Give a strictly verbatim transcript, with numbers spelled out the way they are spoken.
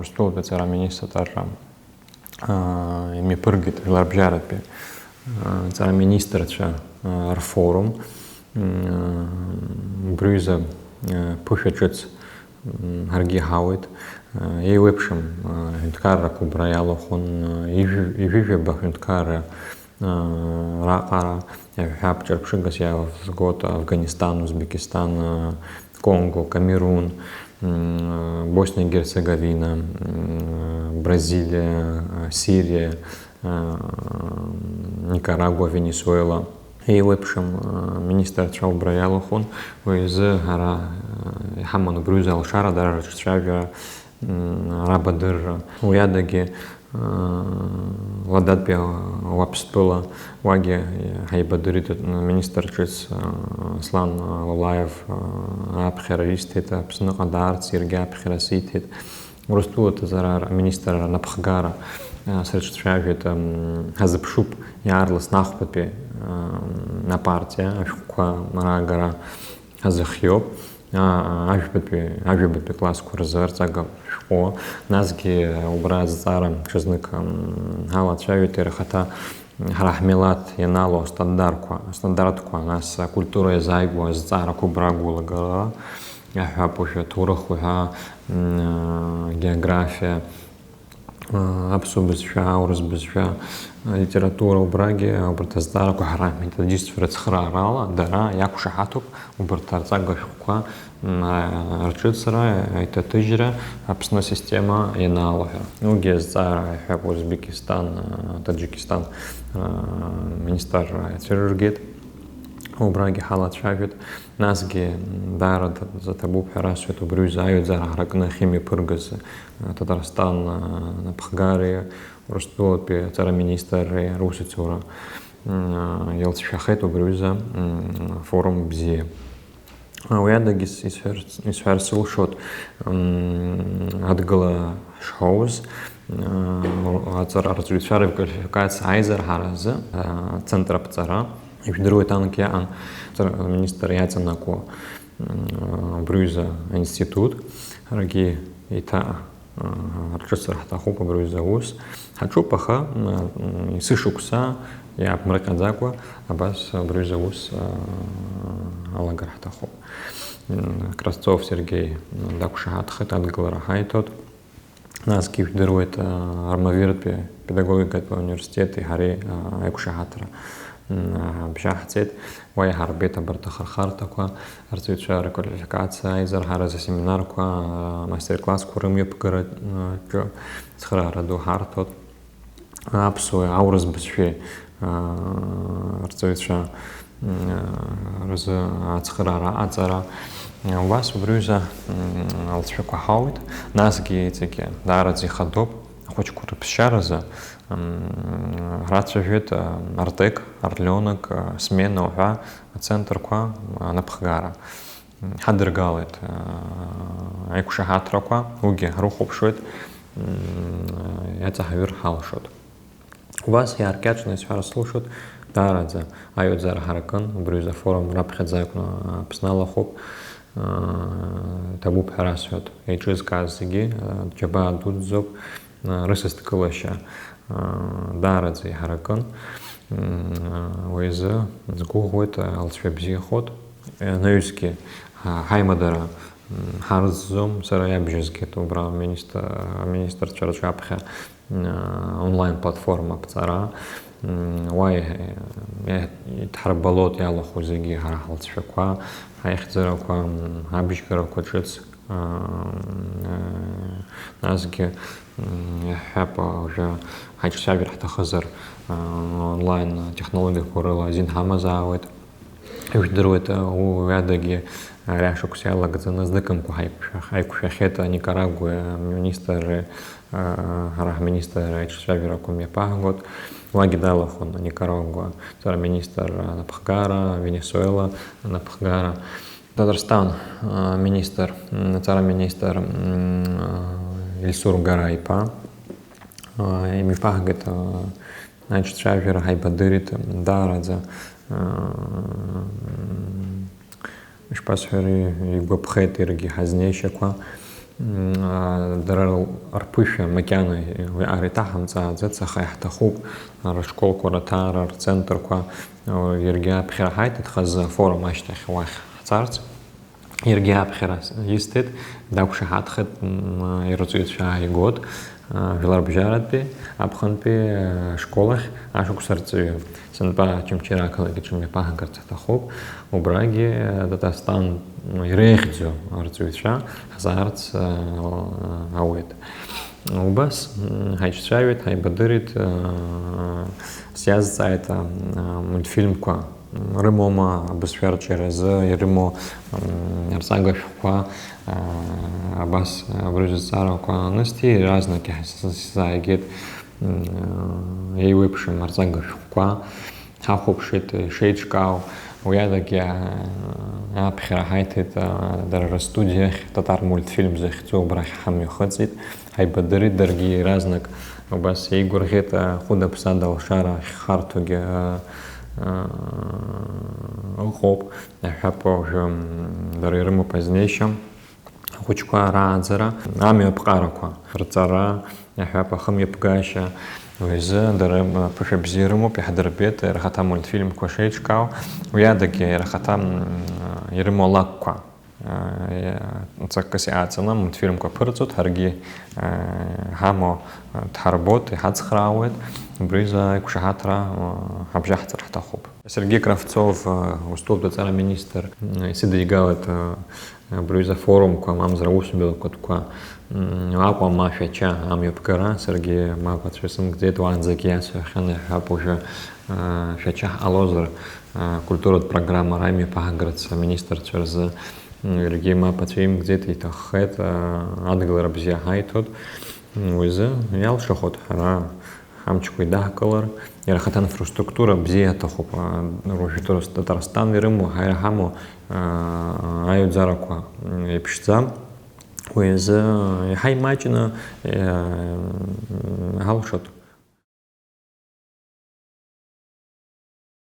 Урыстәылатәи аҵара аминистрра имҩаԥыргеит жәларбжьаратәи аҵара аминистрцәа рфорум. Убри аҩыза ԥышәа ҿыц ҳаргьы иҳауеит. Еиуеиԥшым аҳәынҭқаррақәа убра иалахәын, ҩажәи жәаба аҳәынҭқарра раҟара, иаҳҳәап, ҿырԥшыгас иаазгоит Афганистан, Узбекистан, Конго, Камерун, Босниа-Герцеговина, Бразилиа, Сириа, Никарагуа, Венесуела. Еиуеиԥшым аминистрцәа убра иалахәын, уи азы ҳара иҳаман убри аҩыза алшара, дара рыҿцәажәара, рабадырра. Уи адагьы, Ладатәи Уаԥстәыла, уагьы ҳаибадырит аминистр ҿыц Аслан Лолаев, аԥхьара исҭеит, Аԥсныҟа даарц иаргьы аԥхьара сиҭеит. Урыстәылатәи аҵара аминистрра анапхгара срыҿцәажәеит, ҳазыԥшуп иаарласны ахԥатәи апартиа ашәҟәқәа раагара ҳазыхиоуп. Ажәбатәи, ажәабатәи классқәа рзы арҵага шәҟәы, насгьы убра азҵаара ҽазнык ҳалацәажәеит иара ихаҭа ҳара ҳмилаҭ ианалоу астандартқәа, астандартқәа, нас акультура иазааигәоу азҵаарақәа убра агәылагара, иаҳҳәап, уажәы аҭоурых уҳәа, географиа, аԥсуа бызшәа, аурыс бызшәа, алитература, убрагьы убарҭ азҵаарақәа ҳара ҳметодистцәа рыцхыраарала дара иақәшаҳаҭуп, убарҭ арҵага шәҟәқәа рҿыцра, аиҭаҭыжьра Аԥсны асистема ианаалаҳәа. Уигьы азҵаара иаҳҳәап Узбекистан, Таџьикистан министрра ицәырыргеит. Убрагьы ҳалацәажәеит. Насгьы даараӡа ҭабуп ҳәа расҳәоит убри аҩыза аҩаӡара ҳаракны ахьымҩаԥыргаз Ҭаҭарстан напхгареи Урыстәылатәи аҵара министрреи русуцәа иалҵшәахеит убри аҩыза форум бзиа. Уи адагьы исҳәар сылшоит, адгылара шҳауз, аҵара арҵаҩцәа рквалификациа аизырҳаразы ацентр аԥҵара. Ижәдыруеит, анкьа иаан, аминистр иаҵанакуа убри аҩыза аинститут, ҳаргьы еиҭа ҳарҿыцыр ҳҭахуп абри аҩыза аус. Ҳаҿуп, аха есышықәса иаақәмырҟьаӡакәа абас абри аҩыза аус алагар ҳҭахуп. Кравцов Сергеи дақәшаҳаҭхеит, адгылара ҳаиҭоит. Насгьы ижәдыруеит, Армавиртәи педагогикатә университети ҳареи аиқәшаҳаҭра ҳабжьаҳҵеит. Уа иҳарбеит абарҭ ахырхарҭақәа, арҵаҩцәа рквалификациа аизырҳаразы асеминарқәа, амастер-классқәа рымҩаԥгараҿы цхыраара ду ҳарҭоит. Аԥсуеи аурыс бызшәеи арҵаҩцәа рзы ацхыраара аҟаҵара. Убас убри аҩыза алҵшәақәа ҳауит, насгьы иҵегьы даараӡа ихадоуп. Ахәыҷқәа рыԥсшьаразы рацәажәеит Артек, Орлёнок, Смена уҳәа ацентрқәа анапхгара. Ҳадыргалеит аиқәшаҳаҭрақәа, уигьы ҳрыхәаԥшуеит, иаҵаҳаҩыр ҳалшоит. Убас иааркьаҿны исҳәар сылшоит, даараӡа аҩаӡара ҳаракын, убри аҩыза афорум раԥхьаӡа акәны Аԥсны алахәуп, ҭабуп ҳәа расҳәоит, еиҿызкааз зегьы џьабаа дуӡӡоуп, рысасдкылашьа даараӡа иҳаракын, уи азы сгәыӷуеит, алҵшәа бзиахоит, анаҩсгьы ҳаимадара ҳарӡӡом, сара иабжьазгеит убра аминистр, аминистрцәа рҿаԥхьа онлайн платформа аԥҵара, уа иҳарбалоит иалахәу зегьы ҳара ҳалҵшәақәа, ҳаихьӡарақәа, ҳабжьгарақәа ҿыц, насгьы иаҳҳәап, уажәы ҳаиҿцәажәар ҳҭахызар, онлайн технологиақәа рыла азин ҳамазаауеит. Ижәдыруеит, уи адагьы ари ашықәс иалагӡаны зныкымкәа ҳаиқәшәах-, ҳаиқәшәахьеит Никарагуа аминистр, ҳара ҳминистр аиҿцәажәарақәа мҩаԥаҳгоит. Уагьы далахәын Никарагуа аҵара министр анапхгара, Венесуела анапхгара, Ҭаҭарстан аминистр, аҵара министр Ильсур Гара иԥа. Имҩаԥаҳгеит аиҿцәажәара, ҳаибадырит даараӡа, ишԥасҳәари, игәаԥхеит иаргьы ҳазнеишьақәа. М, а, дара рԥышәа макьана уи ар иҭаҳамҵааӡац, аха иаҳҭахуп рышколқәа рыҭаара, рцентрқәа, а, иаргьы аԥхьара ҳаиҭеит хазы афорум ашьҭахь уахь ҳцарц. Иаргьы аԥхьара исҭеит, дақәшаҳаҭхеит, м, ирҵаҩцәа ааигот, а, жәларбжьаратәи, аԥхынтәи, а, школахь ашықәс арҵаҩы. Сынтәа Очамчыра ақалақь аҿы мҩаԥаҳгарц аҭахуп. Убрагьы, э, Татарстан, ну, иреиӷьӡоу арҵаҩцәа ҳзаарц, э, ауеит. Убас, м, ҳаицәажәеит, ҳаибадырит, э, сиазҵааит, э, мультфильмқәа рымоума, абызшәа арҿиаразы ирымоу, м, арҵага шәҟәқәа, э, абас, э, абри зызҵаарақәа анысҭи, иаразнак иаҳзааигеит, м, э, еиуеиԥшым арҵага шәҟәқәа. Ҳахәаԥшит ишеиҿкаау, уи адагьы, аа, аԥхьара ҳаиҭеит, аа, дара рыстудиахь, Татар мультфильм захьӡу абрахь ҳамҩахыҵит, ҳаибадырит, даргьы иаразнак убас еигәырӷьеит, аа, хәыда-ԥсада алшара ахьхарҭогьы, аа, аа, ыҟоуп, аҳәап, уажәы, м, дара ирымоуп азнеишьа. Ахәыҷқәа рааӡара, амҩаԥҟарақәа рҵара, иаҳҳәап, ахымҩаԥгашьа, уи азы дара аԥышәа бзиа рымоуп, иаҳдырбеит, иара ахаҭа мультфильмқәа шеиҿкаау, уи адагьы иара ахаҭа, м, ирымоу алакәқәа, а, ҵакыс иааҵаны мультфильмқәа ԥырҵоит, ҳаргьы, а, ҳамоу, а, дҳарбоит, иҳацхраауеит, убри азы аиқәшаҳаҭра, а, ҳабжьаҳҵар ҳҭахуп. Сергей Кравцов, а, устәоуп аҵара министр, м, исыдигалеит, а, Абри аҩыза афорумқәа, мамзар аусмҩаԥгатәқәа, м, Аҟәа ма Шәача амҩаԥгара, саргьы мап ацәысымкӡеит, уаанӡагьы иасҳәахьан, иаҳҳәап, уажәы, а, Шәача ҳҟалозар, а, культуратә программара имҩаԥаҳгарц аминистрцәа рзы, м, иаргьы мап ацәимкӡеит, иҭаххеит, а, адгылара бзиа ҳаиҭоит, м, уи азы иалшахоит ҳара. Ҳамчқәа идаҳкылар, иара ахаҭа инфраструктура бзиа аҭахуп. Уажәы Татарстан ирымоу, ҳара иҳамоу аҩаӡарақәа еиԥшӡам. Уи азы иаҳа имаҷны ҳалшоит.